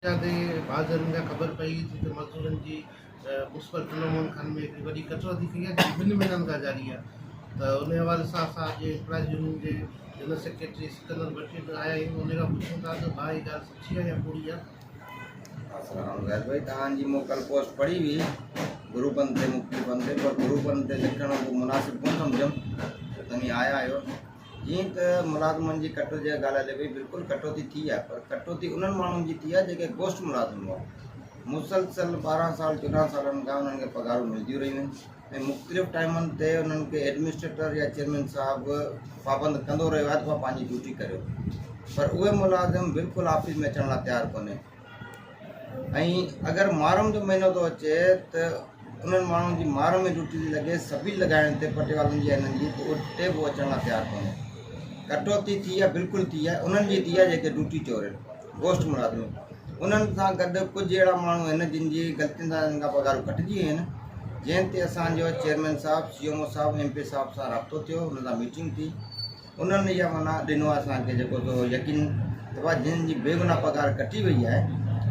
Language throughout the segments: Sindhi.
تي بازارن کان خبر پئي ٿي ته مزدورن جي ميونسپل ٽنڊو محمد خان ۾ هڪڙي وڏي ڪٽوتي ٿي آهي جيڪي ٻن مهينن کان جاري آهي ته ان حوالي سان اسان اڄ امپلائيز يونين جي جنرل سيڪريٽري سڪندر ڀٽي وٽ آيا آهيون ان کان پڇون ٿا ته ڀاء هي ڳالهه سچي آهي يا ڪوڙي آهي. السلام زاهد ڀائي توهان جي مون ڪل پوسٽ پڙهي هئي گروپن تي مختلفن تي پر گروپن تي لکڻ ڪو مناسب ڪونه سمجهيم ته توهين آيا آهيو جيئن ته ملازمن جي ڪٽوتي جي ڳالهه هلي پئي، بلڪل ڪٽوتي ٿي آهي پر ڪٽوتي انهن ماڻهن جي ٿي آهي جيڪي گوسٽ ملازم هئا. مسلسل 12 سال 14 سالن کان انهن کي پگهارون ملنديون رهيون آهن ۽ مختلف ٽائيمن تي انهن کي ايڊمنسٽريٽر يا چيئرمين صاحب پابند ڪندو رهيو آهي ته اوهان پنهنجي ڊيوٽي ڪريو پر اهي ملازم بلڪل آفيس ۾ اچڻ لاء تيار ڪونهي. ۽ اگر محرم جو مهينو ٿو اچي ته انهن ماڻهن جي محرم ۾ ڊيوٽي ٿي لڳي سبيل لڳائڻ تي پٽيوالن جي هنن جي ته اتي به اچڻ لاء تيار ڪونهي ڪٽوتي ٿي آهي بلڪل ٿي آهي انهن جي ٿي آهي جيڪي ڊيوٽي چور آهن گوسٽ ملازم انهن سان گڏ ڪجهه اهڙا ماڻهو آهن جن جي غلطين سان انهن کان پگهارون ڪٽجي ويون آهن جنهن تي اسانجو چيئرمين صاحب سي ايم او صاحب ايم پي صاحب سان رابطو ٿيو انهن سان ميٽنگ ٿي انهن اها معنيٰ ڏنو آهي اسان کي جيڪو سو يقين ته بابا جن جي بيگناهه پگهار ڪٽي وئي آهي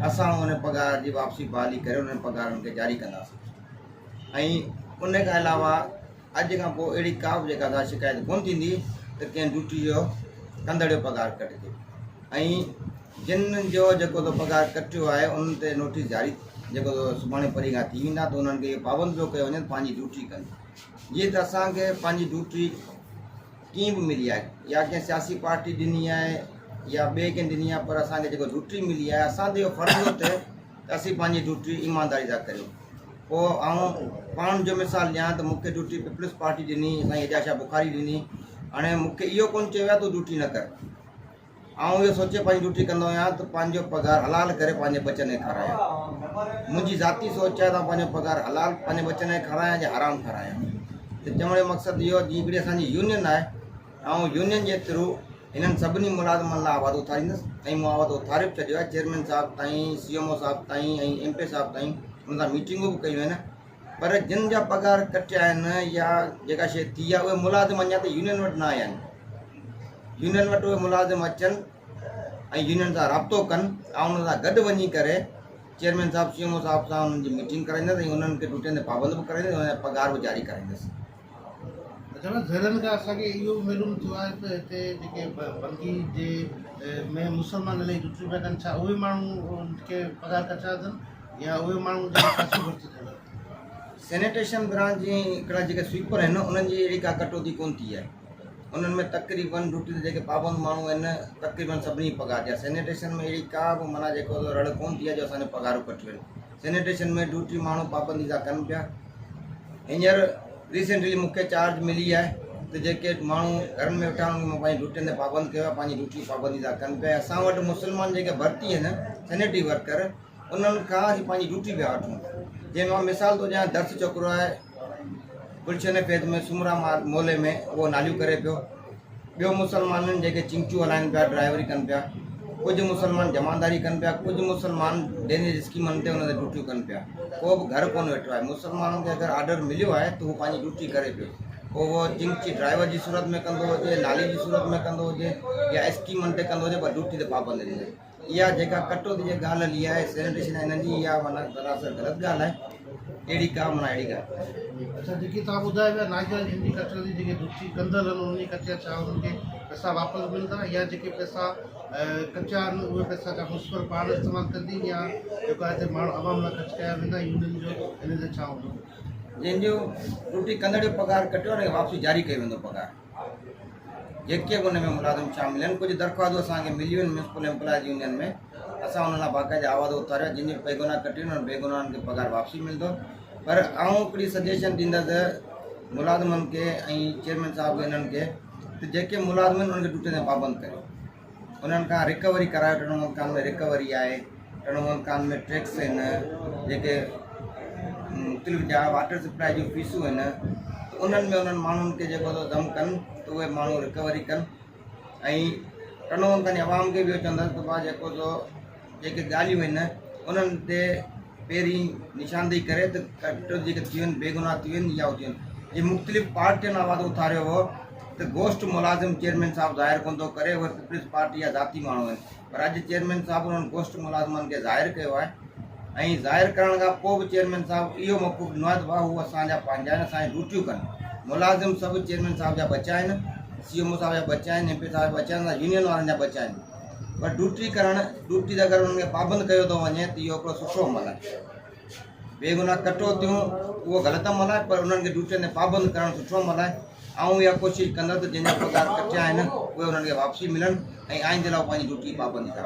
اسان ان پگهار جي واپسي بحالي ڪري انهن پگهارن کي جاري ڪنداسين ۽ ان کان علاوه اڄ کان پوء اهڙي ڪا به جيڪا سا شڪايت ڪونه ٿيندي ته ڪنهن ڊيوٽي جو ڪندڙ جو پگهار ڪٽجي ۽ جن جو جيڪو سو پگهار ڪٽيو آهي انهن تي نوٽيس جاري جيڪو سو سڀاڻي پرينء کان ٿي ويندا ته انهن کي اهو پابند پيو ڪيو وڃي ته پنهنجي ڊيوٽي ڪن جيئن ته اسان کي پنهنجي ڊيوٽي ڪيئن به ملي آهي يا ڪنهن سياسي پارٽي ڏني آهي يا ٻئي ڪنهن ڏني آهي پر اسان کي جيڪو ڊيوٽي ملي آهي اسان تي اهو فرض ٿو ٿئي ته اسين پنهنجي ڊيوٽي ايمانداري سان ڪريون پوء آئون پاڻ جو مثال ڏيان ته مون کي ڊيوٽي پيپلز پارٽي ڏني سائين اعجاز شاهه بخاري ڏني هاڻي مون کي اهو ڪونه چيو ويو آهي تون ڊيوٽي نه ڪر آئون اهو سوچي پنهنجي ڊيوٽي ڪندو آهيان ته پنهنجو پگهار حلال ڪري پنهنجي ٻچن کي کارايان. منهنجي ذاتي سوچ آهي ته آئون پنهنجو پگهار حلال پنهنجي ٻچن کي کارايان يا حرام کارايان. ته چوڻ جو مقصد اهو جيئن هڪڙي اسان جي يونين آهي آئون يونين جي ٿرو هنن سڀني ملازمن لاء آواز اٿاريندس ۽ مون آواز اٿاري به ڇڏيو آهي چيئرمين صاحب تائين سي ايم او صاحب تائين ۽ ايم پي صاحب تائين ان سان ميٽنگون به ڪيون آهن پر جن جا پگهار ڪٽيا آهن يا جيڪا شيء ٿي آهي اهي ملازم اڃا تائين يونين وٽ نه آيا آهن. يونين وٽ اهي ملازم اچن ۽ يونين سان رابطو ڪن آئون انهن سان گڏ وڃي ڪري چيئرمين صاحب سي ايم او صاحب سان انهن جي ميٽنگ ڪرائيندس ۽ انهن کي ڊيوٽين تي پابند به ڪرائيندس ۽ انهن جا پگهار به جاري ڪرائيندس. اچا ذريعن کان اسان کي اهو به معلوم ٿيو آهي ته هتي جيڪي بنگي جي ۾ مسلمان الاهي ڊيوٽيون پيا ڪن ڇا اهي ماڻهو کي پگهار ڪٽيا اٿن يا اهي ماڻهو جيڪي ڦاسي ڀرتي ٿيل آهن. سينيٽيشن برانچ جي هڪڙا جيڪي سوئيپر آهن انهن جي اهڙي ڪا ڪٽوتي ڪونه ٿي آهي. انهن ۾ تقريبن ڊيوٽي تي جيڪي پابند ماڻهو آهن تقريبن سڀني جي پگهار ٿي آهي سينيٽيشن ۾ اهڙي ڪا به معنيٰ جيڪو رڙ ڪونه ٿي آهي جو اسان جون پگهارون ڪٽيون آهن سينيٽيشن ۾ ڊيوٽي ماڻهو پابندي سان ڪن پيا هينئر ريسينٽلي مون کي چارج ملي آهي ته جيڪي ماڻهو گهرن ۾ ويٺا آهن انهن کي مون پنهنجي ڊيوٽين تي پابند ڪيو آهي پنهنجي ڊيوٽي پابندي سان ڪن پيا اسان وٽ مسلمان جيڪي ڀرتي آهن سينيٽري ورڪر انهن کان اسين پنهنجي ڊيوٽي پيا وٺون جنهن مان مثال ٿو ڏيان درس ڇوڪرو آهي گلشن فيض ۾ سومرا محلي ۾ اهو ناليون ڪري پيو ٻيو مسلمانن جيڪي چنگچون هلائن پيا ڊرائيوري ڪن پيا ڪجهه مسلمان جمانداري ڪن پيا ڪجهه مسلمان ڊينيج اسڪيمن تي ان تي ڊيوٽيون ڪن پيا ڪو به گهر ڪونه ويٺو آهي مسلمانن کي اگر آرڊر مليو آهي ته هو پنهنجي ڊيوٽي ڪري پيو پوء اهو چنگچي ڊرائيور جي صورت ۾ ڪندو هجي نالي جي صورت ۾ ڪندو هجي يا اسڪيمن تي ڪندو هجي پر ڊيوٽي تي پابند هجي اها جيڪا ڪٽوتي جي ڳالهه هلي آهي سينيٽيشن ۽ انهن جي اها معنيٰ سراسر غلط ڳالهه آهي اهڙي ڪا معنيٰ اهڙي ڳالهه اڇا جيڪي توهان ٻڌايو پيا ناجائز جن جي ڪٽوتي جيڪي ڊپٽي ڪندل آهن انهن جي ڪٽيا ڇا انهن کي پئسا واپس ملندا يا جيڪي پئسا ڪچا آهن اهي پئسا ڇا ميونسپل پاڻ استعمال ڪندي يا جيڪو آهي ماڻهو عوام لاء خرچ ڪيا ويندا يونين جو ان تي ڇا هوندو؟ جنهن جو ڊيوٽي ڪندڙ جو پگهار ڪٽيو ان کي واپسي جاري ڪيو ويندو پگهار. جيڪي به ان ۾ ملازم شامل آهن ڪجهه درخواستون اسان کي مليون آهن ميونسپل ايمپلائيز يونين ۾ اسان انهن لاء باقاعده آواز اٿاريو آهي جن جي بيگناهه ڪٽيون انهن بيگناهن کي پگهار واپسي ملندو پر آئون هڪڙي سجيشن ڏيندس ملازمن کي ۽ چيئرمين صاحب کي انهن کي ته جيڪي ملازم آهن انهن کي ڊيوٽي تان پابند ڪريو انهن کان رڪوري ڪرايو ٽنڊو محمد خان ۾ رڪوري آهي ٽنڊو محمد خان ۾ ٽيڪس آهن جيڪي مختلف جا واٽر سپلائي جون فيسون آهن ته انهن ۾ انهن ماڻهن کي جيڪو سو ضم ڪن ته اهي ماڻهو رڪوري ڪن ۽ ٽنڊو محمد خان جي عوام کي به اهو چوندس ته ڀاء جيڪو سو جيڪي ڳالهيون آهن انهن تي پهرين نشاندهي ڪري ته ڪٽ جيڪي ٿيون آهن بيگناهه ٿيون آهن يا ٿيون آهن جي مختلف پارٽين آواز اٿاريو هو ته ته گوسٽ ملازم چيئرمين صاحب ظاهر ڪونه ٿو ڪري اهي پيپلز پارٽي جا ذاتي ماڻهو آهن پر اڄ چيئرمين صاحب انهن گوسٽ ملازمن کي ظاهر ڪيو آهي ۽ ظاهر ڪرڻ کان پوء به چيئرمين صاحب اهو موقف ڏنو آهي ته ڀاء هو اسان جا پنهنجا آهن اسان جون ڊيوٽيون ڪن ملازم سڀ چيئرمين صاحب جا ٻچا آهن سي ايم او صاحب جا ٻچا آهن ايم پي صاحب جا ٻچا آهن اسان يونين وارن جا ٻچا آهن پر ڊيوٽي ڪرڻ ڊيوٽي تي اگر انهن کي پابند ڪيو ٿو وڃي ته اهو هڪڙو سٺو عمل آهي بيگناهه ڪٽوتيون اهو غلط عمل آهي پر انهن کي ڊيوٽين تي پابند ڪرڻ سٺو عمل آهي. آئون اها ڪوشش ڪندس ته جنهن جا پگهار ڪٽيا آهن اهي انهن کي واپسي ملن ۽ آئيندي لاء پنهنجي ڊيوٽي جي پابندي ڪن.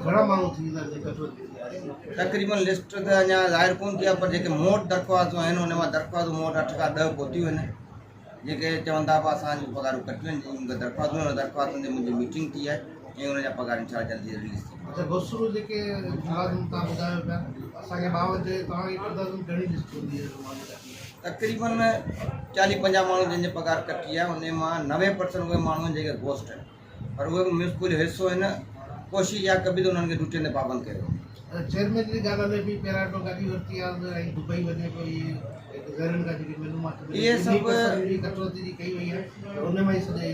گهڻا ماڻهو ٿي ويندا جيڪي ڪٽوتي ٿي آهي؟ تقريبن لسٽ ته اڃا ظاهر ڪونه ٿي آهي پر جيڪي مون وٽ درخواستون آهن ان مان درخواستون مون وٽ اٺ کان ڏهه پهتيون آهن جيڪي چون ٿا ته اسان جون پگهارون ڪٽيون آهن جن کي درخواستون آهن درخواستن تي منهنجي ميٽنگ ٿي آهي ۽ انهن جا پگهار انشاء الله جلدي رليز ٿي اچا گوسرو جيڪي ملازم توهان ٻڌايو پيا اسان کي ٻاون چيو توهان کي اندازن گهڻي لسٽ هوندي آهي ماڻهن جا؟ تقريبن چاليهه پنجاهه ماڻهو جن جي پگهار ڪٽي آهي انهي مان 90 پرسنٽ اهي ماڻهو آهن جيڪي گوسٽ آهن پر اهي به ميونسپل جو حصو آهن ڪوشش اها ڪبي ته انهن کي ڊيوٽين تي پابند ڪيو وڃي. چيئرمين جي ڳالهه هلي پئي پيراٽو گاڏي ورتي آهي ۽ دبئي وڃي پيو اهي ذريعن کان جيڪي معلومات ملي اهي ٻنهي سڀ پئسن جي ڪٽوتي جي ڪئي وئي آهي ته ان مان ئي سڄي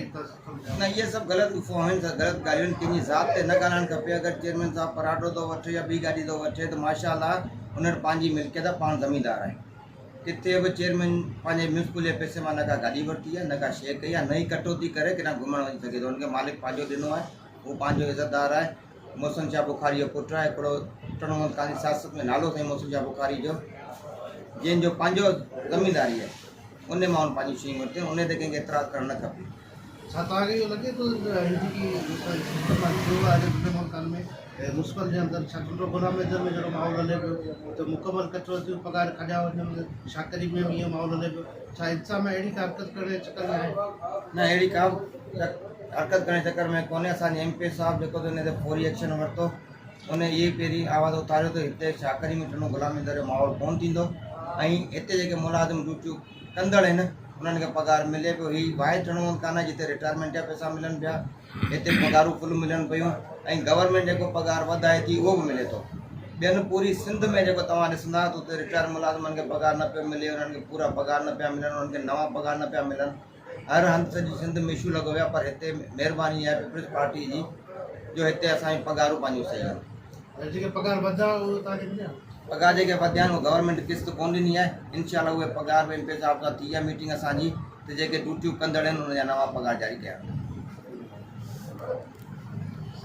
نه اهي سڀ غلط افواهون آهن غلط ڳالهيون آهن ڪنهن جي ذات تي نه ڳالهائڻ کپي اگر چيئرمين صاحب پراٽو ٿو وٺي يا ٻي گاڏي ٿو وٺي ته ماشاء الله ان وٽ پنهنجي ملڪيت آهي پاڻ زميندار آهي ڪٿي به چيئرمين پنهنجي ميونسپل جي پئسي مان نه ڪا گاڏي ورتي آهي نه ڪا شيء ڪئي آهي نه ئي ڪٽوتي ڪري ڪيڏانهن گهمڻ وڃي سگهي ٿو ان کي مالڪ پنهنجو ڏنو آهي هو پنهنجو عزتدار آهي محسن شاهه بخاري جو پٽ آهي هڪڙو ٽنڊو خان جي سياست ۾ نالو سائين محسن شاهه بخاري جو جنهن جو پنهنجو زمينداري آهي ان مان هن پنهنجون شيون ورتيون ان تي ڪنهن کي اعتراض ڪرڻ نه کپي. ڇا توهان کي اهو لڳي ٿو ته هي جيڪي سسٽم آهي ٿيو آهي ٽنڊي محمد خان ۾ ميونسپل جي اندر ڇا ٽنڊو غلام حيدر ۾ جهڙو ماحول هلي پيو ته مڪمل ڪٽوتيون پگهار کڄيا وڃن شاڪري ۾ به اهو ماحول هلي پيو ڇا انتظاميا اهڙي ڪا حرڪت ڪرڻ جي چڪر ۾ آهي؟ نه اهڙي ڪا به حرڪت ڪرڻ جي چڪر ۾ ڪونهي اسان جي ايم پي اي صاحب جيڪو ته ان تي فوري ايڪشن ورتو ان اهي پهرين آواز اٿاريو ته هتي شاڪري ۾ ٽنڊو غلام حيدر جو ماحول ڪونه ٿيندو ۽ هتي جيڪي ملازم ڊيوٽيون ڪندڙ آهن انهن کي پگهار ملي پيو هي واحد ٽنڊو محمد خان آهي جتي رٽائرمينٽ جا پئسا ملن پيا هتي پگهارون فل ملن پيون ۽ گورنمينٽ جيڪو پگهار وڌائي ٿي اهو به ملي ٿو ٻين پوري سنڌ ۾ جيڪو توهان ڏسندا ته اتي رٽائر ملازمن کي پگهار نه پيو ملي انهن کي پورا پگهار نه پيا ملن انهن کي نوان پگهار نه پيا ملن هر هنڌ سڄي سنڌ ۾ اشو لڳو ويو آهي پر هتي مهرباني آهي پيپلز پارٽي جي جو هتي اسان جون پگهارون پنهنجون صحيح آهن. جيڪي پگهار وڌيا اهي توهان کي مليا؟ پگهار جيڪي وڌيا آهن اهي گورنمينٽ قسط ڪونه ڏني آهي انشاء الله اهي پگهار به ايم پي صاحب سان ٿي آهي ميٽنگ اسان جي ته جيڪي ڊيوٽيون ڪندڙ آهن انهن جا نوان پگهار جاري ڪيا ويندا.